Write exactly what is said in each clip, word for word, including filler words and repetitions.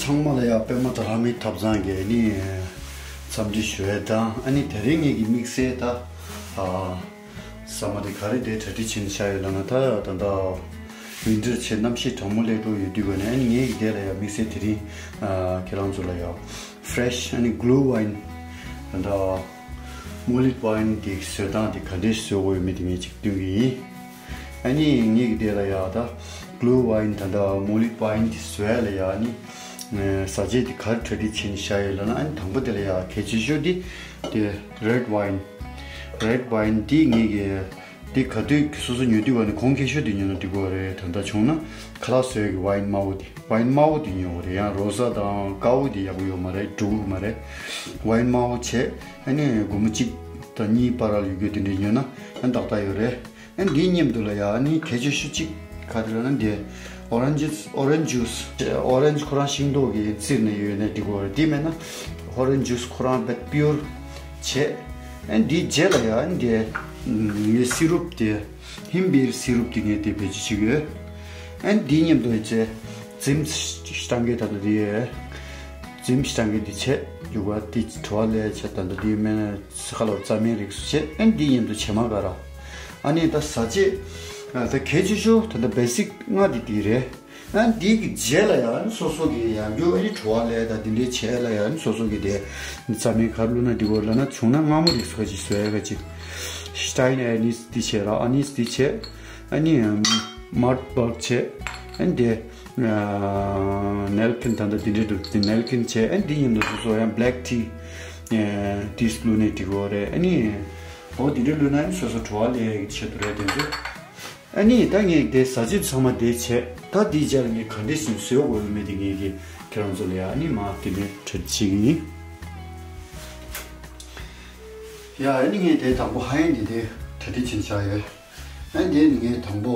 ཚང་མ་ལ་ཡ་པད་མ་དྷ་ར་མའི་ཐབ་ཚང་གི་ཨ་ནི་འཚམས་འདྲི་ཞུ་ཡས་དང་། ཨ་ནི་དེ་རིང་ངེད་ཀྱི་དམིགས་བསལ་ད་ཨ་ཟ་མ་དེ་ག་རེ་དེ་གྲ་སྒྲིག་བྱས་ནས་བཞག་ཡོད་ལབ་ན། ད་ད་ད་ཝིན་ཊར་བྱས་གནམ་གཤིས་གྲང་མོ་སླེབས་འགྲོ་ཡོད་དུས་ག་ནས། ཨ་ནི་ངེད་ཀྱི་དེ་ལ་ཡ་དམིགས་བསལ་དེ་རིང་ཨ་ཁྱེད་རང་ཚོ་ལ་ཡ་ཕེ་རེ་ཤི་ཨ་ནི་གྷི་ལུ་ཝའིན། ད་ད་མོལ་ཌི་ཝའིན་དེ་བཟོ་སྟངས་དེ་ག་འདྲས་བཟོ་དགོས་ཡོད་མེད་དེ་ངས་ཅིག་སྟོན་གྱི་ཡིན། ཨ་ནི་ངེད་ཀྱི་དེ་ལ་ཡ་ད་གྷི་ལུ་ཝའིན་ད་ད་མོལ་ཌི་ཝའིན་དེ་བཟོ་ཡ་ལ་ཡ་ཨ་ནི་ཨ་བཟའ་ཆས་དེ་ག་རེ་གྲ་སྒྲིག་བྱས་ནས་བཞག་ཡོད་ལབ་ན། ཨ་ནི་དང་པོ་དེ་ལ་ཡ་གལ་ཆེ་ཤོས་དེ་དེ་རེཌ་ཝའིན། རེཌ་ཝའིན་དེ་ངེད་ཀྱི་དེ་ག་དུས་སོ་སོ་ཉོ་དུས་ག་ནས་གོང་ཁེ་ཤོས་དེ་ཉོ་ན་འགྲིག་གི་རེད། ད་ལྟ་བྱུང་ན་ཁ་ལག་བཟོ་ཡས་ཀྱི་ཝའིན་དམར་པོ་དེ། ཝའིན་དམར་པོ་དེ་ཉོ་དགོས་རེད། ཡང་རོ་ཟ་དང་དཀར་པོ་དེ་ཡག་པོ་ཡོད་མ་རེད། འགྲིག་གི་མ་རེད། ཝའིན་དམར་པོ་བྱས། ཨ་ནི་སྒོར་མོ་གཅིག་དང་གཉིས་བར་ལ་ཡོད་རྒྱུ་དེ་འདྲས་ཉོས་ན་ཡང་ཏག་ཏག་ཡོད་རེད། ཨ་ནི་འདིའི་མཉམ་དུ་ལ་ཡ་ཨ་ནི་གལ་ཆེ་ཤོས་གཅིག་ག་རེ་ལབ་ན། འདི་ཨོ་རེན་ཇི། ཨོ་རེན་ཇི་ཇུས། ཨོ་རེན་ཇི་ཁོ་རང་ཤིང་ཏོག་གིས་བཙིར་ནས་ཡོད་ན་འགྲིག་གི་རེད། དེ་མེད་ན་ཨོ་རེན་ཇི་ཇུས་ཁོ་རང་རྦད་པིའུར་བྱས། ཨ་ནི་འདིའི་རྗེས་ལ་ཡ་ཨ་ནི་འདི་ངའི་སི་རུབ་དེ། ཧིམ་བིར་སི་རུབ་དེ་ངས་དེ་བེད་སྤྱོད་བྱེད་ཀྱི་ཡོད། ཨ་ནི་དེའི་མཉམ་དུ་ཡོད་ཚད་འཛིམ་ཤ་ཊང་ཀེ་ད་ལྟ་དེ་ཡོད། འཛིམ་ཤ་ཊང་ཀེ་དེ་བྱས། ཡུ་ག་དེ་བྲོ་བ་ལས་བྱས། ད་ལྟ་དེ་མེད་ན་ཁ་ལག་རྩྭ་སྨན་རིགས་སུ་བྱས། ཨ་ནི་དེའི་མཉམ་དུ་བྱེ་མ་ཀ་ར། ཨ་ནི་ད་བཟའ་ཆས་ད་གལ་ཆེ་ཤོས་ད་ལྟ་བེ་སིག་ལྔ་དེ་དེ་རེད། ཨ་འདི་གི་རྗེས་ལ་ཡང་སོ་སོ་གི་ཡང་རྒྱུ་ཨ་ནི་བྲོ་བ་ལས་དང་དེ་འདྲའི་བྱས་ལ་ཡང་སོ་སོ་གི་དེ་རྩྭ་སྨན་ག་རེ་བླུགས་ན་འགྲིག་གོ་ལབ་ན། བྱུང་ན་མངར་མོ་རིགས་སུ་ཁ་ཅིག་བཟོ་ཡ་ཁ་ཅིག་ཤི་ཊ་ཡིན་ཨ་ནིས་འདི་བྱས་ར། ཨ་ནིས་འདི་བྱས། ཨ་ནི་མར་བག་བྱས། ཨ་ནི་དེ་ནེལ་ཕིན་ད་ལྟ་དེ་འདྲའི་འདུག་དེ་ནེལ་ཕིན་བྱས། ཨ་ནི་དེ་མཉམ་དུ་སོ་སོ་ཡང་བྷེ་ལེག་ཊི་ཏིས་བླུགས་ནས་འགྲིག་གོ་རེད། ཨ་ནི་འོ་དེ་འདྲའི་བླུགས་ན་ཨ་ནི་སོ་སོ་བྲོ་བ་ལས་ཀྱི་ཆེད་དུ་རེད་དེ་ཚོ། ཨ་ནི་ད་ངས་དེ་བཟའ་བཅའ་ཚང་མ་དེ་བྱས། ད་དེའི་རྗེས་ལ་ངས་ག་འདྲས་ཤིག་བཟོ་དགོས་ཡོད་མེད་དེ་ངས་ཀྱི་ཁྱེད་རང་ཚོ་ལ་ཡ་ཨ་ནི་མ་དེ་ནས་གྲ་སྒྲིག་བྱེད་ཀྱི་ཡིན། ཡ་ཨ་ནི་ངས་དེ་དང་པོ་ཧ་ཡན་དེ་དེ་གྲ་སྒྲིག་བྱས་བཞག་ཡོད། ཨ་ནི་དེ་ནི་ངས་དང་པོ་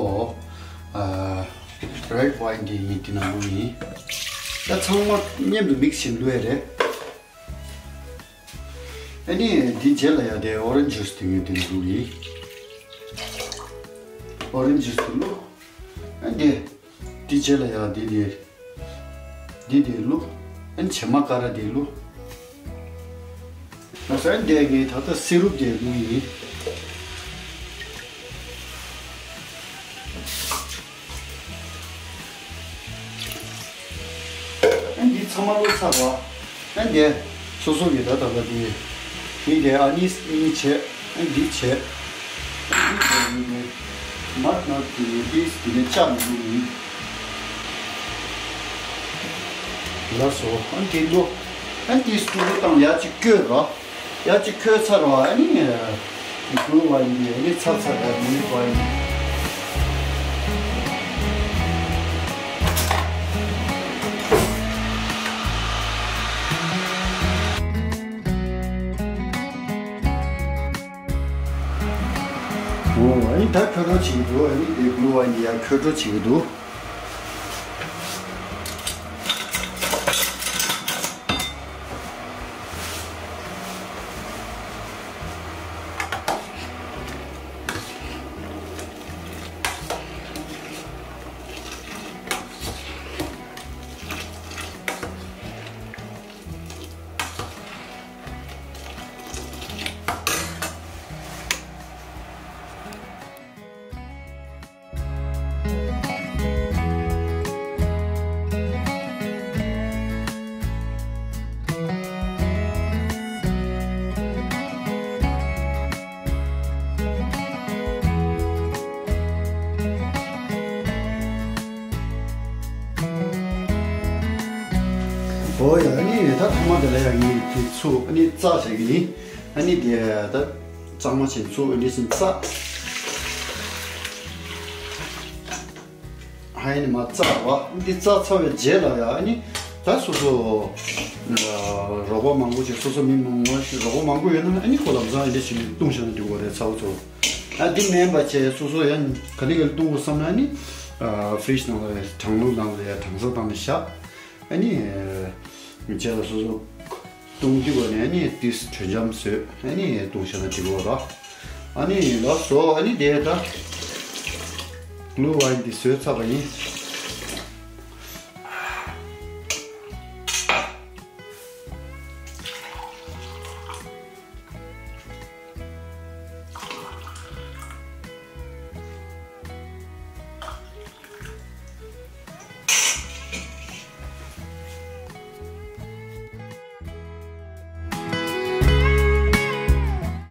ཨ་རེཌ་ཝའིན་དེ་ངས་དེ་ནང་བླུགས་ཡིན། ད་ཚང་མ་མཉམ་དུ་མིག་སི་བྱས་བླུགས་ཡ་རེད། ཨ་ནི་འདི་རྗེས་ལ་ཡ་དེ་ཨོ་རེན་ཇི་ཇུས་དེ་ངས་དེ་ནས་བླུགས་ཡིན། ཨོ་རེན་ཇི་ཇུས་དེ་བླུགས། ཨ་འདི་འདི་རྗེས་ལ་ཡ་འདི་དེ་འདི་དེ་བླུགས། ཨ་ནི་བྱེ་མ་ཀ་ར་དེ་བླུགས། ཨ་ས་འདི་ངས་ད་ལྟ་སི་རུབ་དེ་བླུགས་ཡིན། ཨ་འདི་ཚང་མ་བླུགས་ཚར་བ། ཨ་འདི་སོ་སོ་གི་ད་ད་ལྟ་འདི་འདི་འདི་ཨ་ནིས་གཉིས་བྱས། ཨ་འདི་བྱས། ཨ་འདི་འདི་འདི་མར་ནག་འདི་འདི་འདི་ནས་བཅག་མི་འདུག་ཡིན། ལགས་སོ། ཨ་འདི་བླུགས། ཨ་འདི་སུ་བླུགས་དང་ཡ་གཅིག་བསྐོལ་རོགས། ཡ་གཅིག་ཁོལ་ཚར་བ་ཨ་ནི་འགུལ་བ་ཡིན་པས་ཨ་ནི་ཚར་ཚར་བ་མི་ཡོད་པ་ཡིན། འོ་ཨ་ནི་ད་ཁོལ་འགྲོ་བྱེད་ཀྱི་འདུག་ཨ་ནི་དེ་འགུལ་བ་ཡིན་ཡ་ཁོལ་འགྲོ་བྱེད་ཀྱི་འདུག་ཨོ་ཡ། ཨ་ནི་ད་ཐོག་མ་དེ་ལ་ཡ་ངས་དེ་ཚུགས་ཨ་ནི་རྩ་བྱེད་ཀྱི་ཡིན། ཨ་ནི་དེ་ད་གཙང་མ་བྱེད་ཚུགས་ཨ་ནི་སིན་རྩ། ཧ་ཡ་ནི་མ་རྩ་བ། འདི་རྩ་ཚར་བའི་རྗེས་ལ་ཡ་ཨ་ནི་ད་སོ་སོ་རོགས་པ་མང་པོ་ཅིག་སོ་སོ་མི་མང་པོ་ཞིག་རོགས་པ་མང་པོ་ཡོད་ན་ཨ་ནི་ཁོ་ལམ་སང་ཨ་འདི་བྱས་ནས་བཏུང་བཞག་ན་འགྲིག་གི་རེད་ཚ་བོ་ཚོ། ཨ་འདི་མིན་པ་བྱས་སོ་སོ་ཡང་ག་ལེ་ག་ལེ་བཏུང་དགོས་བསམ་ན་ཨ་ནི་ཕི་རིཇ་ནང་ལ་གྲང་ལུགས་ནང་ལ་ཡ་གྲང་ས་བཏང་ནས་བཞག་ཨ་ནི་རྗེས་ལ་སོ་སོ་བཏུང་དུས་བ་ནས་ཨ་ནི་ཏིས་དྲོད་འཇམ་བཟོས་ཨ་ནི་བཏུང་བྱས་ན་འགྲིག་གི་རེད། ཨ་ནི་ལགས་སོ། ཨ་ནི་དེ་ད་གྷི་ལུ་ཝའིན་འདི་བཟོས་ཚར་བ་ཡིན།